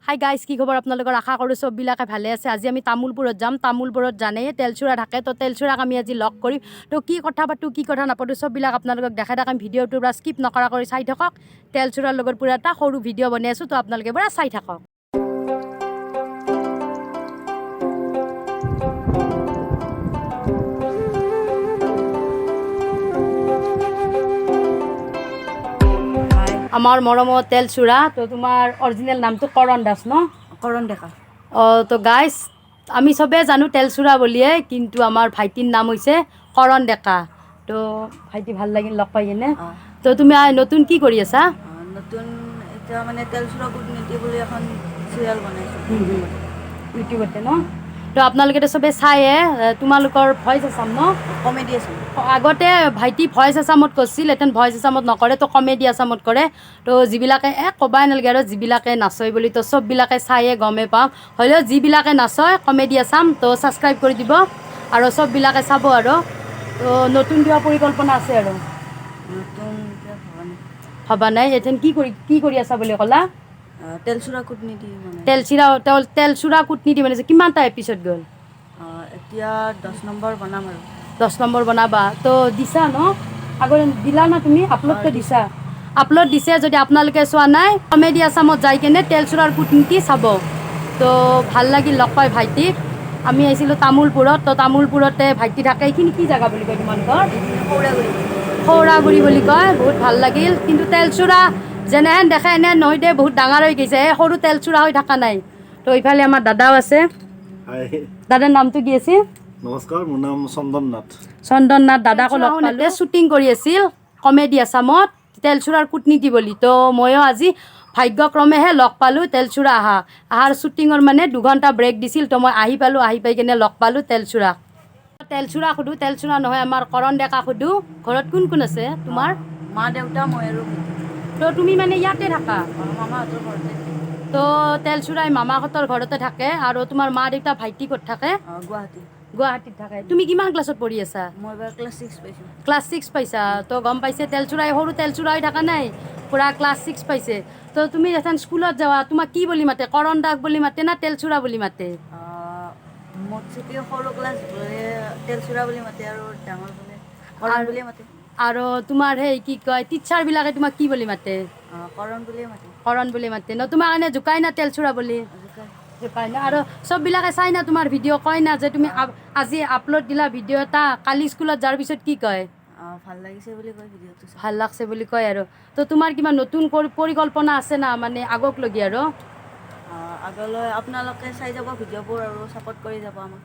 Hi guys, কি খবৰ আপোনালোকৰ? আশা কৰোঁ চববিলাকে ভালে আছে। আজি আমি তামোলপুৰত যাম। তামোলপুৰত জানেই তেলচূড়া থাকে। তো তেলচূড়াক আমি আজি লগ কৰিম। তো কি কথা পাতোঁ, কি কথা নাপাতোঁ, চববিলাক আপোনালোকক দেখাই থাকিম। ভিডিঅ'টো পূৰা স্কিপ নকৰা কৰি চাই থাকক। তেলচূড়াৰ লগত পূৰা এটা সৰু ভিডিঅ' বনাই আছোঁ, তো আপোনালোকে পূৰা চাই থাকক। আমাৰ মৰমৰ তেলচূড়া। তো তোমাৰ অৰিজিনেল নামটো কৰণ দাস ন? কৰণ ডেকা। অঁ, তো গাইজ, আমি চবে জানো তেলচূড়া বুলিয়ে, কিন্তু আমাৰ ভাইটিৰ নাম হৈছে কৰণ ডেকা। তো ভাইটি, ভাল লাগিল লগ পাই কিনে। তো তুমি নতুন কি কৰি আছা? নতুন এতিয়া মানে তেলচূড়া কূটনীতি বুলি এখন চিৰিয়েল বনাইছোঁ। ইউটিউবতে ন? তো আপোনালোকেতো চবে চায়ে। তোমালোকৰ ভইচ আছাম ন? কমেডি আছে। আগতে ভাইটি ভইচ আছামত কৰিছিল, এতিয়া ভইচ আছামত নকৰে, তো কমেডি আছামত কৰে। তো যিবিলাকে ক'বাই নালাগে আৰু, যিবিলাকে নাচয় বুলি তো চববিলাকে চায়ে গমেই পাওঁ। হ'লেও যিবিলাকে নাচয় কমেডি আছাম, তো ছাবস্ক্ৰাইব কৰি দিব আৰু চববিলাকে চাব। আৰু তো নতুন কিবা পৰিকল্পনা আছে আৰু? নতুন এতিয়া ভবা নাই। ভবা নাই। এতিয়া কি কৰি আছা বুলি ক'লা? তেলচূড়া কূটনীতি মানে। তেলচূড়া কূটনীতি মানে কিমানটা এপিছড গ'ল? এতিয়া 10 নম্বৰ বনাম আৰু। 10 নম্বৰ বনাবা। তো দিছা ন আগতে? দিলা ন তুমি আপলোডটো? দিছা, আপলোড দিছে। যদি আপোনালোকে চোৱা নাই, কমেডি আছামত যাই কেনে তেলচূড়াৰ কূটনীতি চাব। তো ভাল লাগিল লগ পাই ভাইটিক। আমি আহিছিলোঁ তামোলপুৰত, তো তামোলপুৰতে ভাইটি থাকে। এইখিনি কি জেগা বুলি কয় তোমালোকৰ? এইখিনি সৌৰাগুৰি। সৌৰাগুৰি বুলি কয়। বহুত ভাল লাগিল। কিন্তু তেলচূড়া যেনেহেন দেখে এনেহেন নহয় দে, বহুত ডাঙৰ হৈ গৈছে। এই সৰু তেলচূড়া হৈ থকা নাই। তো ইফালে আমাৰ দাদাও আছে। হাই। দাদাৰ নামটো কি আছিল? নমস্কাৰ, মোৰ নাম চন্দন নাথ। চন্দন নাথ দাদাকো লগ পালোঁ। শ্বুটিং কৰি আছিল কমেডি আছামত তেলচূড়াৰ কূটনীতি বুলি। তো ময়ো আজি ভাগ্যক্ৰমেহে লগ পালোঁ তেলচূড়া আহা। আহাৰ শ্বুটিঙৰ মানে 2 ঘণ্টা ব্ৰেক দিছিল, তো মই আহি পালোঁ। আহি পাই কিনে লগ পালোঁ তেলচূড়াক। তেলচূড়া সোধোঁ, তেলচূড়া নহয়, আমাৰ কৰণ ডেকা সোধোঁ, ঘৰত কোন কোন আছে তোমাৰ? মা, দেউতা, মই আৰু ভাইটি। তো তুমি মানে ইয়াতে থাকা? মামাহঁতৰ ঘৰতে। তো তেলচূড়াই মামাহঁতৰ ঘৰতে থাকে। আৰু তোমাৰ মা, দেউতা, ভাইটি ক'ত থাকে? গুৱাহাটী। গুৱাহাটীত থাকে। তুমি কিমান ক্লাছত পঢ়ি আছা? মই এবাৰ ক্লাছ 6 পাইছোঁ। ক্লাছ 6 পাইছা। তো গম পাইছে, তেলচূড়াই সৰু তেলচূড়া হৈ থকা নাই, পূৰা ক্লাছ 6 পাইছে। তো তুমি এখন স্কুলত যাৱা, তোমাক কি বুলি মাতে? কৰণ দাস বুলি মাতে না তেলচূড়া বুলি মাতে? মোৰ চেকি সৰু ক্লাছ বোলে তেলচূড়া বুলি মাতে আৰু ডাঙৰ বোলে কৰণ বুলিয়ে মাতে। আৰু তোমাৰ সেই কি কয়, টিচাৰবিলাকে তোমাক কি বুলি মাতে? কৰণ বুলিয়ে মাতে। কৰণ বুলি মাতে ন? তোমাক এনে জোকাই না তেলচূড়া বুলি? জোকাই। জোকাই না? আৰু চববিলাকে চাই না তোমাৰ ভিডিঅ'? কয় না যে তুমি আজি আপলোড দিলা ভিডিঅ' এটা, কালি স্কুলত যোৱাৰ পিছত কি কয়? ভাল লাগিছে বুলি কয় ভিডিঅ'টো চাই। ভাল লাগছে বুলি কয়। আৰু তো তোমাৰ কিবা নতুন পৰিকল্পনা আছে না, মানে আগক লগি আৰু? আগলৈ আপোনালোকে চাই যাব ভিডিঅ'বোৰ আৰু ছাপোৰ্ট কৰি যাব আমাক।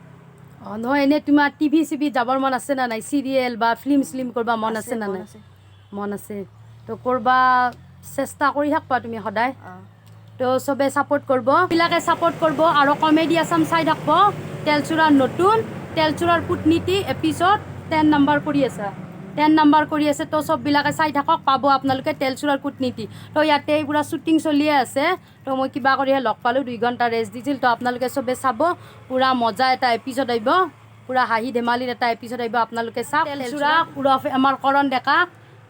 অঁ, নহয়, এনেই তোমাৰ টিভি চিভি যাবৰ মন আছে না নাই? চিৰিয়েল বা ফিল্ম চিল্ম কৰিব মন আছে না মন নাই? আছে। মন আছে। তো কৰবা চেষ্টা কৰি থাকবা তুমি সদায়। তো চবে ছাপোৰ্ট কৰিব, বিলাকে ছাপোৰ্ট কৰিব আৰু কমেডি আছাম চাই থাকব। তেলচূড়াৰ নতুন তেলচূড়াৰ কূটনীতি এপিছড 10 নাম্বাৰ কৰি আছে, 10 নাম্বাৰ কৰি আছে। তো চববিলাকে চাই থাকক, পাব আপোনালোকে তেলচূড়াৰ কূটনীতি। তো ইয়াতে পূৰা শ্বুটিং চলিয়ে আছে। তো মই কিবা কৰিহে লগ পালোঁ, 2 ঘণ্টা ৰেষ্ট দিছিল। তো আপোনালোকে চবে চাব, পূৰা মজা এটা এপিছড আহিব, পূৰা হাঁহি ধেমালিৰ এটা এপিছড আহিব, আপোনালোকে চাওক। তেলচূড়া ওৰফে আমাৰ কৰণ ডেকা।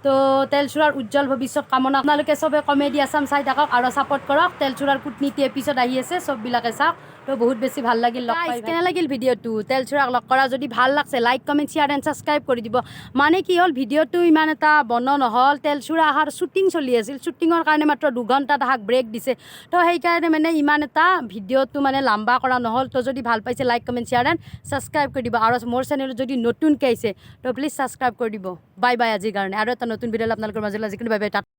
তো তেলচূড়াৰ উজ্জ্বল ভৱিষ্যত কামনা। আপোনালোকে চবে কমেডি আছাম চাই থাকক আৰু ছাপোৰ্ট কৰক। তেলচূড়াৰ কূটনীতি এপিছড আহি আছে, চববিলাকে চাওক। তো বহুত বেছি ভাল লাগিল লগ পাই। কেনে লাগিল ভিডিঅ'টো তেলচূড়াক লগ কৰা? যদি ভাল লাগছে, like, comment, share and subscribe কৰি দিব। মানে কি হ'ল, ভিডিঅ'টো ইমান এটা বনোৱা নহ'ল। তেলচূড়া অহাৰ শ্বুটিং চলি আছিল, শ্বুটিঙৰ কাৰণে মাত্ৰ 2 ঘণ্টা তাহাক ব্ৰেক দিছে। তো সেইকাৰণে মানে ইমান এটা ভিডিঅ'টো মানে লাম্বা কৰা নহ'ল। তো যদি ভাল পাইছে, like, comment, share and subscribe কৰি দিব। আৰু মোৰ চেনেলত যদি নতুনকৈ আহিছে, তো প্লিজ ছাবস্ক্ৰাইব কৰি দিব। বাই বাই আজিৰ কাৰণে। আৰু এটা নতুন ভিডিঅ' আপোনালোকৰ মাজলৈ আজি কিন্তু বাই বাই, টাটা।